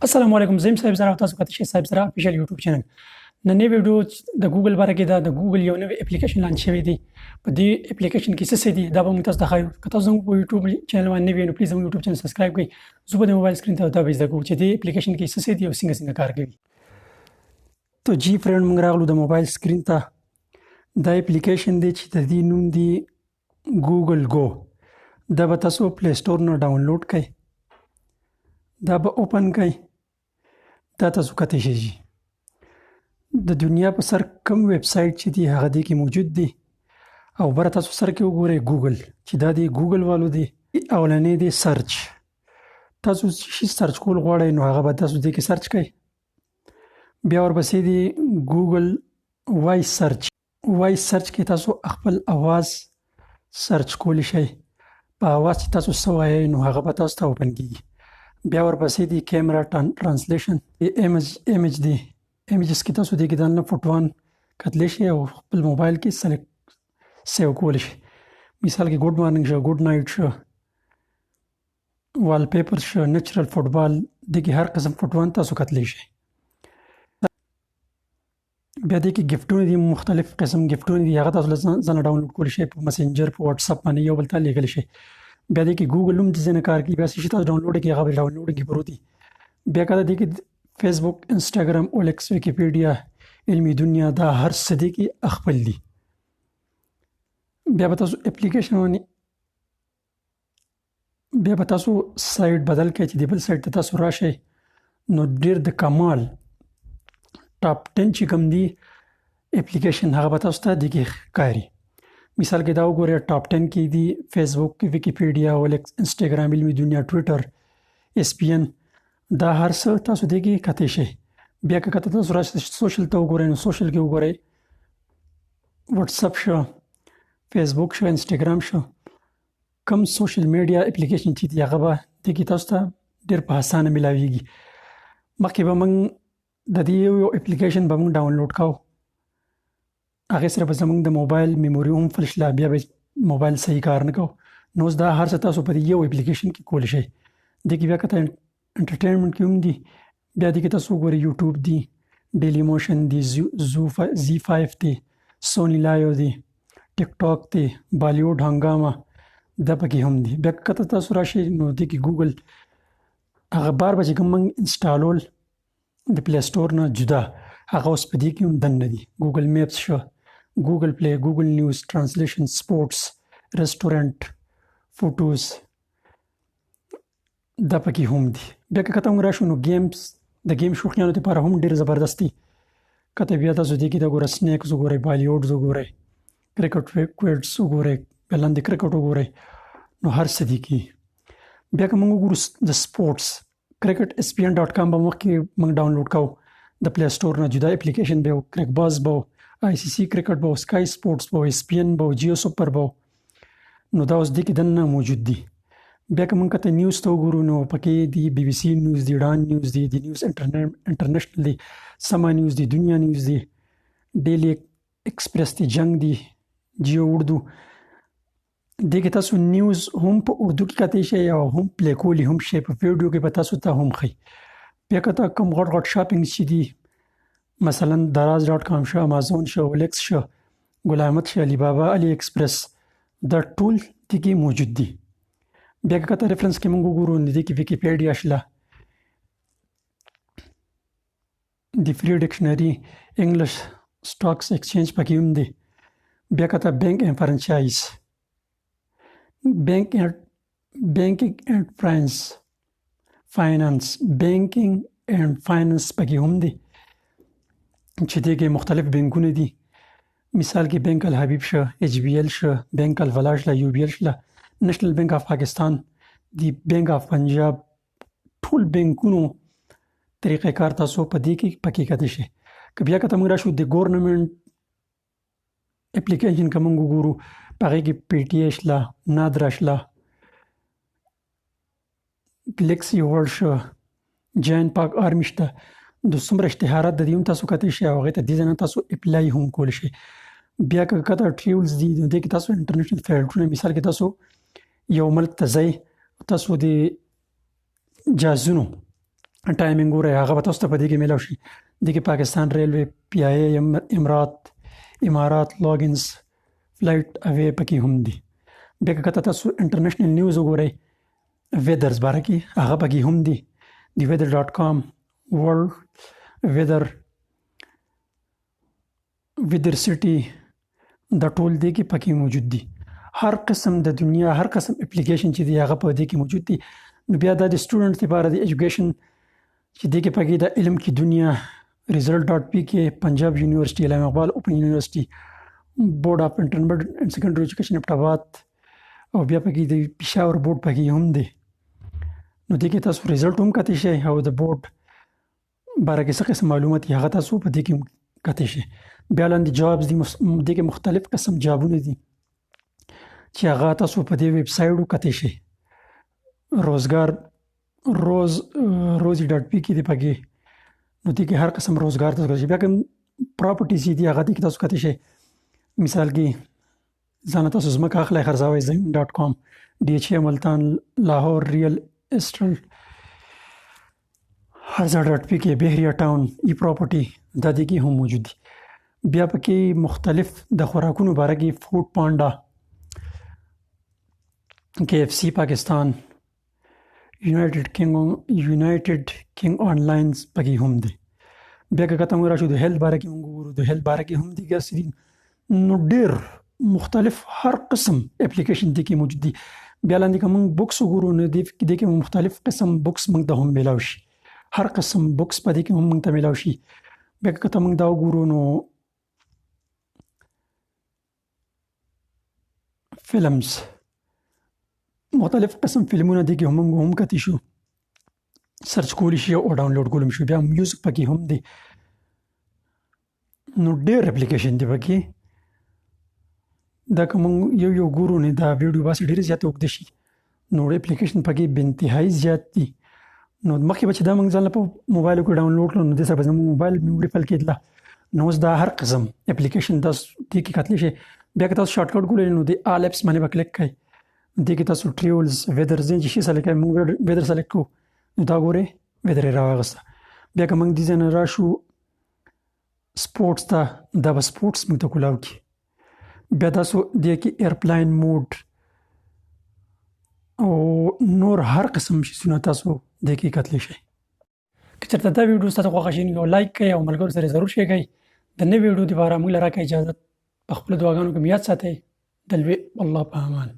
السلام علیکم، زه یم صاحب زرا او تاسو کتلی شئ صاحب زرا افیشل یوټیوب چینل. نننۍ ویډیو د ګوګل باره کې ده. د ګوګل یو نوی اپلیکیشن لانچ شوی دی. په دې اپلیکیشن کې څه څه دي، دا به موږ تاسو ته ښایو. که تاسو زموږ په یوټیوب چینل باندې نوي، نو پلیز زموږ یوټیوب چینل سبسکرایب کړئ. زه به د موبایل سکرین ته دا به زده کوو چې دې اپلیکیشن کې څه څه دي او څنګه څنګه کار کوي. ته جی فرند، موږ راغلو د موبایل سکرین ته. دا اپلیکیشن دی چې د دې نوم دی ګوګل ګو. دا به تاسو پلی سټور نه ډاونلوډ کړئ، دا به اوپن کړئ. دا تاسو کتلی شئ، د دنیا په سر کوم ویب سایټ چې دی، هغه دی کې موجود دی. او بره تاسو سر کې وګورئ ګوګل چې دا دی ګوګل والو دی. اولنې دی سرچ. تاسو چې سرچ کول غواړئ، نو هغه به تاسو دې کې سرچ کړئ. بیا ورپسې دی ګوګل وایس سرچ. وایس سرچ کې تاسو خپل اواز سرچ کولی شئ. په اواز چې تاسو څه وایئ، نو هغه به تاسو ته اوپن کیږي. بیا ورپسې دی کیمرا ټرانسلیشن، ایمیج. ایمیج دی، ایمیجز کې تاسو دې کې دننه فوټوان کتلی شئ او خپل موبایل کې سلیکټ سیو کولی شئ. مثال کې ګډ مارنینګ شو، ګډ نایټ شو، والپیپر شو، نیچرل فوټبال، دې کې هر قسم فوټوان تاسو کتلی شئ. بیا دې کې ګفټونه دي، مختلف قسم ګفټونه دي، هغه تاسو له ځانه ډاونلوډ کولی شئ، په مسنجر، په واتساپ باندې یو بل ته لیږلی شئ. بیا دې کې ګوګل هم ځینې کار کوي. بیا چې تاسو ډاونلوډ کړئ، هغه به ډاونلوډ کې پروت دي. بیا کله دې کې فیسبوک، انسټاګرام، اولکس، ویکیپیډیا، علمي دنیا، دا هر څه دې کې خپل دي. بیا به تاسو اپلیکیشن باندې بیا به تاسو سایت بدل کړئ چې د بل سایت ته تاسو راشئ، نو ډیر د کمال ټاپ 10 چې کوم دی اپلیکیشن، هغه به تاسو ته دې کې ښکاري. مثال کې دا وګورئ، ټاپ 10 کې دي فیسبوک، ویکیپیډیا، اولکس، انسټاګرام، علمي دنیا، ټویټر، اس پی ان، دا هر څه تاسو دې کې کتی شئ. بیا که کته تاسو راشئ سوشل ته وګورئ، نو سوشل کې وګورئ واتساپ شو، فیسبوک شو، انسټاګرام شو، کوم سوشل میډیا اپلیکیشن چې دی، هغه به دې کې تاسو ته ډېر په اسانه ملاویږي. مخکې به موږ د دې یو یو اپلیکیشن به موږ ډاونلوډ کاو، هغې سره به زموږ د موبایل میموري هم فل شله، بیا به موبایل صحیح کار نه کو. نو اوس دا هر څه تاسو په دې یو اپلیکیشن کې کولی شئ. دې کې بیا کته انټرټینمنټ کې هم دي. بیا دې کې تاسو وګورئ، یوټیوب دی، ډیلی موشن دی، زی 5 دی، سونی لایو دی، ټیک ټاک دی، بالیوډ هنګامه، دا پکې هم دي. بیا کته تاسو راشئ، نو دې کې ګوګل هغه بار به چې کوم موږ انسټالول د پلی سټور نه جدا، هغه اوس په دې کې هم دننه دي. ګوګل میپس شو، ګوګل پلی، ګوګل نیوز، ټرانسلیشن، سپورټس، رستورانت، فوټوز، دا پکې هم دي. بیا که کته موږ راشو، نو گیمز، د گیم شوقیانو لپاره هم ډېر زبردست دي. کته بیا تاسو دې کې دا ګوره، سنیکس وګورئ، بالیوډز وګورئ، کرکټ کویډز وګورئ، بیا لاندې کرکټ وګورئ، نو هر څه دي کې. بیا که موږ وګورو د سپورټس، کرکټ اس پی ان ډاټ کام به مخکې موږ ډاونلوډ کاو د پلی سټور نه جدا اپلیکیشن به، کریک باز به، آی سی سی کرکټ به، سکای سپورټس به، اس پی ان به، جیو سپر به، نو دا اوس دې کې دننه موجود دي. بیا که موږ کته نیوز ته وګورو، نو پکې دی بي بي سي نیوز دی، ډان نیوز دی، دی نیوز انټرنیشنل دی، سما نیوز دی، دنیا نیوز دی، ډیلی ایکسپریس دی، جنگ دی، جیو اردو. دې کې تاسو نیوز هم په اردو کې کتلی شئ او هم پلی کولی هم شئ، په ویډیو کې به تاسو ته هم ښیي. بیا که ته کوم غټ غټ شاپینګ چې دي، مثلا دراز ډاټ کام شو، امازون شو، اولیکس شو، ګل احمد شو، علي بابا، علي ایکسپریس، دا ټول دې کې موجود دي. بیا که کته ریفرنس کې موږ وګورو، نو دې کې ویکیپیډیا شله، د فری ډکشنری، انګلیش سټاکس ایکسچینج پکې هم دی. بیا کته بانک اینډ فرانچایز، بانک اینډ بانکینګ اینډ فاینانس، فاینانس، بانکینګ اینډ فاینانس پکې هم دی چې دې کې مختلف بانکونه دي. مثال کې بانک الحبیب شو، ایچ بی ایل شو، بانک الفلاح شله، یو بی ایل شله، نېشنل بانک اف پاکستان دی، بانک اف پنجاب، ټول بانکونو طریقې کار تاسو په دې کې پکې کتلی شئ. که بیا کته موږ راشو د ګورنمنت اپلیکیشن که موږ وګورو، په هغې کې پی ټي ای شله، نادرا شله، ګلیکسي ورلډ شو، جین پاک آرمي شته. د څومره اشتهارات د دې هم تاسو کتلی شئ او هغې ته دې ځای نه تاسو اپلای هم کولی شئ. بیا که کته ټریولز دي، نو دې کې تاسو انټرنیشنل فلایټونه، مثال کې تاسو یو ملک ته ځئ، تاسو د جهازونو ټایمینګ ګورئ هغه به تاسو ته په دې کې میلاو شي. دې کې پاکستان ریلوې، پی آی ای، امارات، لاګینز، فلایټ اوی پکې هم دي. بیا که کته تاسو انټرنیشنل نیوز وګورئ ویدرز باره کې هغه پکې هم دي، د ویدر ډاټ کام، ورلډ ویدر، ویدر سټي، دا ټول دې کې پکې موجود دي. هر قسم د دنیا هر قسم اپلیکیشن چې دی هغه په دې کې موجود دي. نو بیا دا د سټوډنټ لپاره د ایجوکیشن چې دې کې پکې د علم کې دنیا، ریزلټ ډاټ پی کې، پنجاب یونیورسيټي، علامه اقبال اوپن یونیورسيټي، بورډ اف انټرمیډیټ اینډ سیکنډري ایجوکیشن ابټاباد، او بیا پکې د پېښور بورډ پکې هم دی. نو دې کې تاسو ریزلټ هم کتی شئ او د بورډ باره کې څه قسم معلومات دي هغه تاسو په دې کې کتی شئ. بیا لاندې جابز دي، دې کې مختلف قسم جابونه دي چې هغه تاسو په دې ویب سایټ وکتی شئ. روزګار روز روزي ډاټ پی کې دی پکې، نو دې کې هر قسم روزګار تاسو کتی شئ. بیا کوم پراپرټیز دي هغه دې کې تاسو کتی شئ. مثال کې ځانه تاسو ځمکه اخلئ خرڅوئ، زمین ډاټ کام، ډي ایچ ای ملتان، لاهور، ریل اسټل، هر ځای ډاټ پی کې، بحریه ټاون، ای پراپرټي، دا دې کې هم موجود دي. بیا پکې مختلف د خوراکونو باره کې فوډ پانډا، کې ایف سی پاکستان، یونایټډ کینګ آنلاین پکې هم دی. بیا که کته موږ راشو د هیلث باره کې موږ وګورو، د هیلث باره کې هم دي ګس دي. نو ډېر مختلف هر قسم اپلیکیشن دې کې موجود دي. بیا لاندې که موږ بوکس وګورو نو دې کې مختلف قسم بوکس موږ ته هم میلاو شي، هر قسم بوکس په دې کې هم موږ ته میلاو شي. بیا که کته موږ دا وګورو نو فلمز، مختلف قسم فلمونه دې کې هم موږ هم کتی شو، سرچ کولی شي او ډاونلوډ کولی شو. بیا میوزیک پکې هم دی. نو ډېر اپلیکیشن دی پکې. دا که موږ یو یو ګورو نو دا ویډیو باسي ډېره زیاته اوږده شي. نو اپلیکیشن پکې بې انتهایي زیات دي. نو مخکې به چې دا موږ ځان له په موبایل کې ډاونلوډ کړو نو دې سره به زموږ موبایل میموري فل کېدله. نو اوس دا هر قسم اپلیکیشن تاسو دې کې کتلی شئ. بیا که تاسو شارټ کټ ګورئ نو د آل اپس باندې به کلیک کړئ، دې کې تاسو ټریولز، ویدر ځین چې شي سلیکټ کړئ، موږ ویدر سلیکټ کړو نو دا ګورئ ویدر یې راواغسته. بیا که موږ دې ځای نه راشو سپورټس ته، دا به سپورټس موږ ته کولاو کړي. بیا تاسو دې کې ایرپلاین موډ او نور هر قسم شیزونه تاسو دې کې کتلی شئ. که چېرته دا ویډیو ستاسو خوښه شي نو یو لایک کړئ او ملګرو سره ضرور شیر کړئ. د نوې ویډیو دپاره موږ له راکړئ اجازه. په خپلو دعاګانو کې مو یاد ساتئ. د لوی الله په امان.